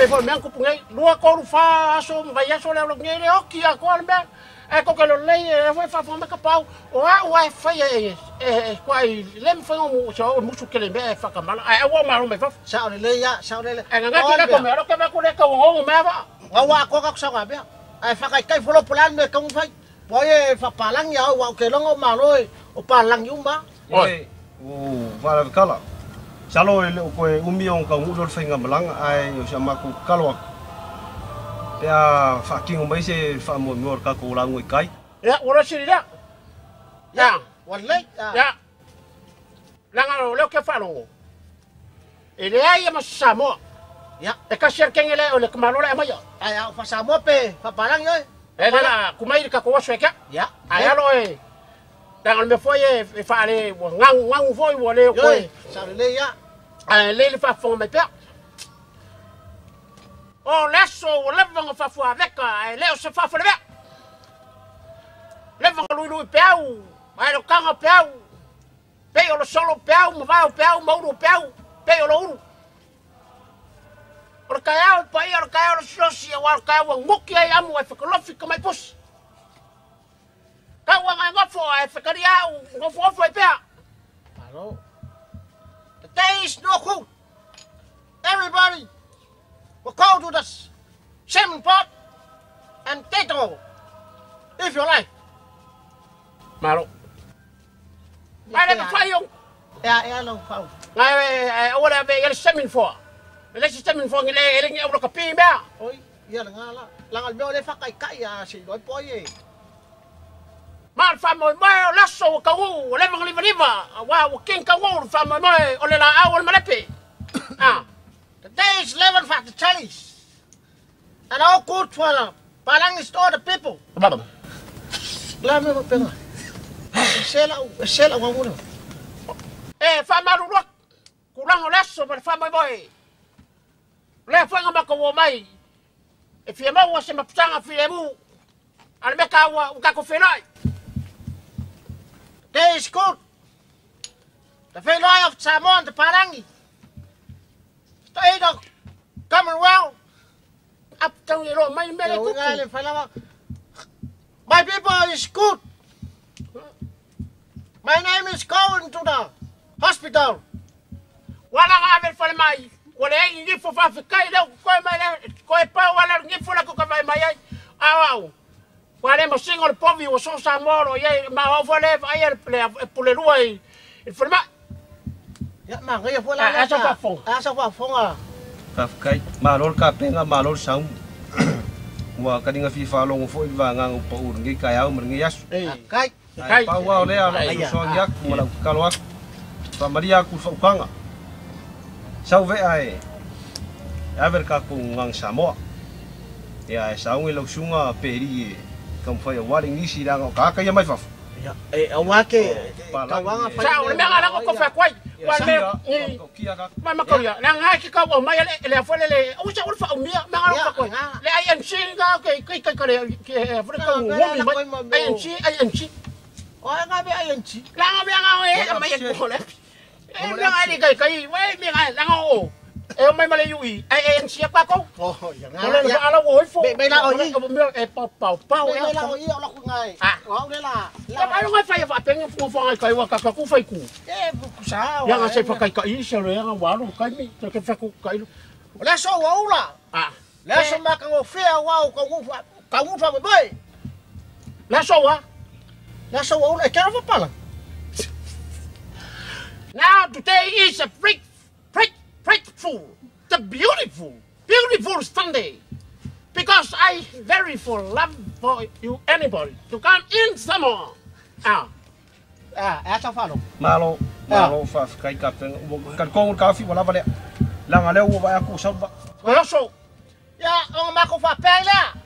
Pe foi mea kupu nei, 2, 3, 4 aso ma vai aso le au nei le oki a koa le mea. E ko ke lo lei e foi fa fa ka pau. O a ua e fai e e kwai le me fai o so o musu ke le mea e whakamala. Ai aua malo mai fafo. Sa o le lei ia, sa o le lei. E ngā ki ka mea, ke mea kule ka o mea va. Ngā wā koa ka sa mea. Ai whakai kai folo pula me ka fai. Poi e whapalangi au wa ke longo malo e o palangi uma. Oi. O vala kala. Salo e le o koe umi o ka ngu lo whainga malanga ai o sa maku kalo aku. Pe a whakingo mai se wha mo ka ko lango i kai. Ya, ora siri la. Ya, Walai. Ya. Langa lo leo ke whalongo. E le ai ma Samoa. Ya. E kasi ar kenge le o le kamalo le amaia. Ai au fa Samoa pe whapalangi oi. E le la kumai ka ko waso e kia. Ya. Ai alo e. Langa le me foi e whaale wa ngangu ngangu foi wa le o koe. Oi, sa o le lei ia. Ai le le whafonga mai pea. O leso o levanga whafua veka ai leo se whafua le mea. Levanga lui lui peau, ai lo kanga peau. Pe o lo solo peau, mawao peau, mauru peau, pe o lo uru. O le kai au, pai o le kai au le silosi, o le kai au nguki ai amu ai whakalofi ka mai pusi. Kau anga ngofo ai whakari au, ngofo ngofo ai pea. Malo. The day is no good. Everybody will go to the same pot and take all, if you like. Malo. Mai le ka whai ong. Ea, ea lau whau. Ngai e o le ave i le semin foa. Le se semin foa ngi le ele ngi au ka pi mea. Oi, ia le ngā la. Langa le mea o le whakai kai a si loi poi e. Ma le whamoi mai o laso o kau o le vanga liva liva. Wa o king kau o le whamoi mai o le la au o le malepe. Ah. The day is 11 for the Chinese. And all good for the Palangis all the people. Baba. La me penga. Sela, sela wa muna. E whamaru roa. Kuranga o laso ma le whamoi mai. Le whainga maka o mai. E fia maua se maputanga file mu. A le meka ua ukako whenai. The day is good. The whenoi of Samoa and the Palangi. State of Commonwealth. Up tau i roa mai mele kuku. My people is good. My name is going to the hospital. Wala nga ave whale mai. Wale ai ngifo whawhikai leo koe mai leo. Koe pau wala ngifo la kuka mai mai ai. Au au. Wale masingo le povi o so Samoa lo iai. Ma au whale ai le pule lua i whale mai. Ya ma ngai fo la. Asa whafonga. Asa whafonga. Whawhikai, malo le kapenga, malo le saumu. Ua karinga fifa longo foi va ngangu pa uru ngi kai au ma ngi aso. Kai. Ai pau au le ala i soangi aku ma lau kalo aku. Fa maria aku fa ukanga. Sau ve ai. Ave ka ku ngang Samoa. Ia e saungi lau sunga peri e ka mwhai a wale ngisi ranga o kaka ia mai fafo. Ia, e au ake, kawanga whai. Sa, o le mea ngā lango ko whakwai. Wa le ni mai makauia. La ngai ki kau o mai le afo le o sa o fa o mia mea ngā whakwai. Le INC ngā ke ke ke ke ke afo le kau ngomi mai. INC INC. O ai ngā me INC. La ngā mea ngā e mai e ko le. E mea ngā ni kai kai we mea ngā la ngā o. E o mai male yui INC a kwa kou. Oh, ia ngā. Le ala o ifo. Me la o i. Me e pau pau pau. Me la o i o la ku ngai. O le la. Ya mai ngai whai wha penga fu whangai kai wa ka ku whai ku. E ku sa. Ya nga se whakai ka i se le nga walu kai mi te ke whaku kai lu. Le so wa ula. Ah. Le so ma ka ngo fea wa ka ngu ka ngu fa mai. Le so wa. Le so wa ula e ke ra pala. Now today is a great great grateful, the beautiful, beautiful Sunday. Because I very for love for you anybody to come in Samoa. Ah. Ah, asa falo. Malo, malo fa kai kapten. Ka kongo ka fi wala vale. La ngale o va ku sa ba. Oso. Ya, o ma ko fa pela.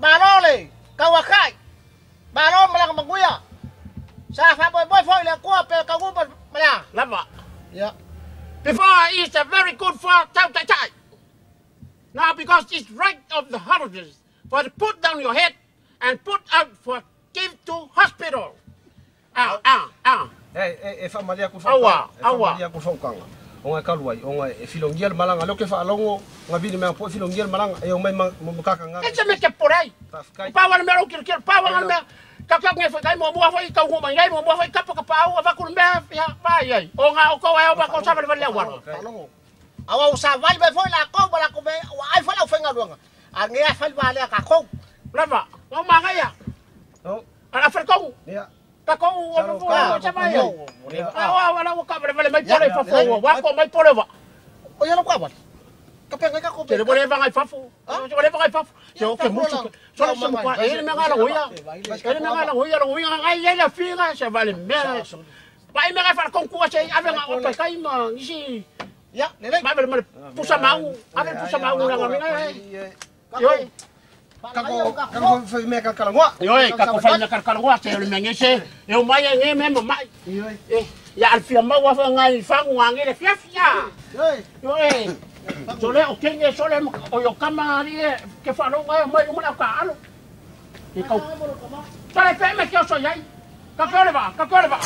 Malole, ka wa kai. Malo mala manguia. Sa fa boy boy foi le ko pe ka ngu mala. Lava. Ya. Before is a very good for tau tai tai. Now because it's right of the holidays for to put down your head and put out for give to hospital. Ah ah ah. E e fa maria ku fa. Awa, awa. Maria ku fa ukanga. Ona e kalu ai, ona e filongia le malaga lea ou te faalogo gavili mai po e filongia le malaga e o mai ma makaka E se me te porei. Faafetai. Pa wala mea o kilo pa wala mea. Ka ka nge fa kai mo mo fa i ka mo mai mo mo fa i ka pa ka pa o va ku mea ya pa ai. O nga o ko ai o ba ko sa vale vale wa. Faalogo. Aua ua savali mai foi lakou ma lakou mea ua ai foi le aufaigaluega a gea fai le valea kakou. Lava. O ma ga ya. O Ala fa ko. ia. Ka ko o mo o sa mai. A o wala o ka vale vale mai pole fa fo. Wa ko mai pole wa. O ia lau avali ka pegai kakou Te le bole va ngai fafo. Te bole va ngai fafo. Te o ke mutu. So le mo kwa e le mea la hoia. E le mea la hoia la hoia ngai ia la figa se vale mea. Pa i mea fa kon kua se ave nga o kai ma isi Ia lelei. ma vale ma pusa mau. Ave pusa mau la ngai. Yoi. Kako kako fai mea kalakalagoa. Yoi ka ko fai na kalakalagoa ngua se le mea se. E o mai nge me mo mai. E ya al fia mau wa ngai fangu ngai le fia fia. Oi. Yoi. Sole o kenge sole o yo kama ari e ke fa lo ngai mai o ka alo. E kau. Sole pe me ke o so yai. Ka ko le va, ka ko le va.